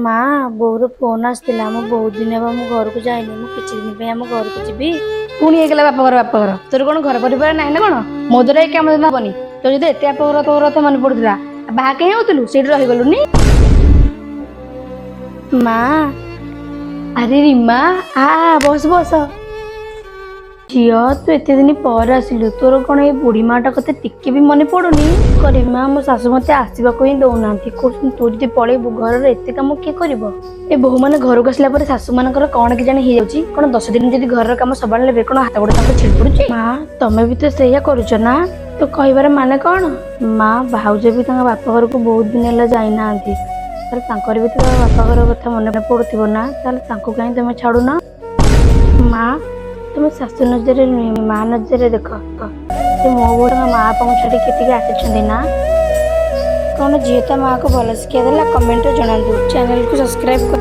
ମା, ବୋଉର ଫୋନ୍ ଆସିଥିଲା। ମୁଁ ବହୁତ ଦିନ ହେବ ମୁଁ ଘରକୁ ଯାଇନି, ମୁଁ କିଛି ଦିନ ପାଇଁ ଆମ ଘରକୁ ଯିବି। ପୁଣି ହେଇଗଲା ବାପଘର ବାପଘର। ତୋର କଣ ଘର ପରିବାର ନାହିଁ ନା କଣ? ମୋ ଦ୍ୱାରା ଏ କାମ ଧନ୍ଦା ହବନି। ତୋର ଯଦି ଏତେ ବାପଘର ତୋର କଥା ମନେ ପଡୁଥିଲା, ବାହା କାହିଁ ହଉଥିଲୁ? ସେଇଠି ରହିଗଲୁନି। ମା। ଆରେ ରିମା, ଆ ବସ ବସ। ଝିଅ, ତୁ ଏତେ ଦିନ ପରେ ଆସିଲୁ, ତୋର କଣ ଏଇ ବୁଢୀ ମାଟା କଥା ଟିକେ ବି ମନେ ପଡୁନି? କରିବି ମା, ମୋ ଶାଶୁ ମତେ ଆସିବାକୁ ହିଁ ଦଉନାହାନ୍ତି। କହୁଛନ୍ତି ତୁ ଯଦି ପଳେଇବୁ, ଘରର ଏତେ କାମ କିଏ କରିବ? ଏ ବୋହୂ ମାନେ ଘରକୁ ଆସିଲା ପରେ ଶାଶୁ ମାନଙ୍କର କଣ କେଜାଣି ହେଇଯାଉଛି। କଣ 10 ଦିନ ଯଦି ଘରର କାମ ସବାଳ ନେବେ, କଣ ହାତ ଗୋଡ ତାଙ୍କ ଛିଡି ପଡୁଛି? ମା, ତମେ ବି ତ ସେଇଆ କରୁଛ ନା? ତୋ କହିବାର ମାନେ କଣ? ମା, ଭାଉଜ ବି ତାଙ୍କ ବାପ ଘରକୁ ବହୁତ ଦିନ ହେଲା ଯାଇନାହାନ୍ତି। ତାହେଲେ ତାଙ୍କର ବି ତ ବାପା ଘର କଥା ମନେ ପଡୁଥିବ ନା? ତାହେଲେ ତାଙ୍କୁ କାହିଁ ତମେ ଛାଡୁନ? ମା, ତମେ ଶାଶୁ ନଜରରେ ନୁହେଁ, ମା ନଜରରେ ଦେଖ। ସେ ମୋ ବୋଉ ତାଙ୍କ ମା ବାପାଙ୍କୁ ଛାଡିକି ଏଠିକି ଆସିଛନ୍ତି ନା? କଣ ଝିଅ ତା ମାଆକୁ ଭଲ ଶିକ୍ଷା ଦେଲା? କମେଣ୍ଟରେ ଜଣାନ୍ତୁ। ଚ୍ୟାନେଲକୁ ସବସ୍କ୍ରାଇବ।